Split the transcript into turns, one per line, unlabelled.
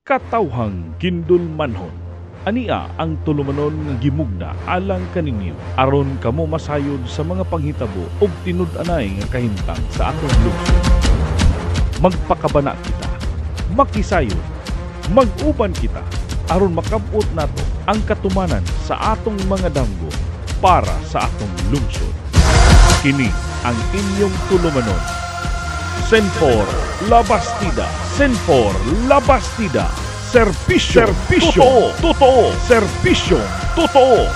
Katawhang gindulmanhon. Ania ang tulumanon nga gimugna alang kaninyo aron kamo masayod sa mga panghitabo ug tinud-anay nga kahimtang sa atong lungsod. Magpakabana kita, makisayod, mag-uban kita aron makab-ot nato ang katumanan sa atong mga damgo para sa atong lungsod. Kini ang inyong tulumanon. Senfor Labastida, Senfor Labastida. Serbisyo, serbisyo, totoo, totoo, serbisyo, totoo.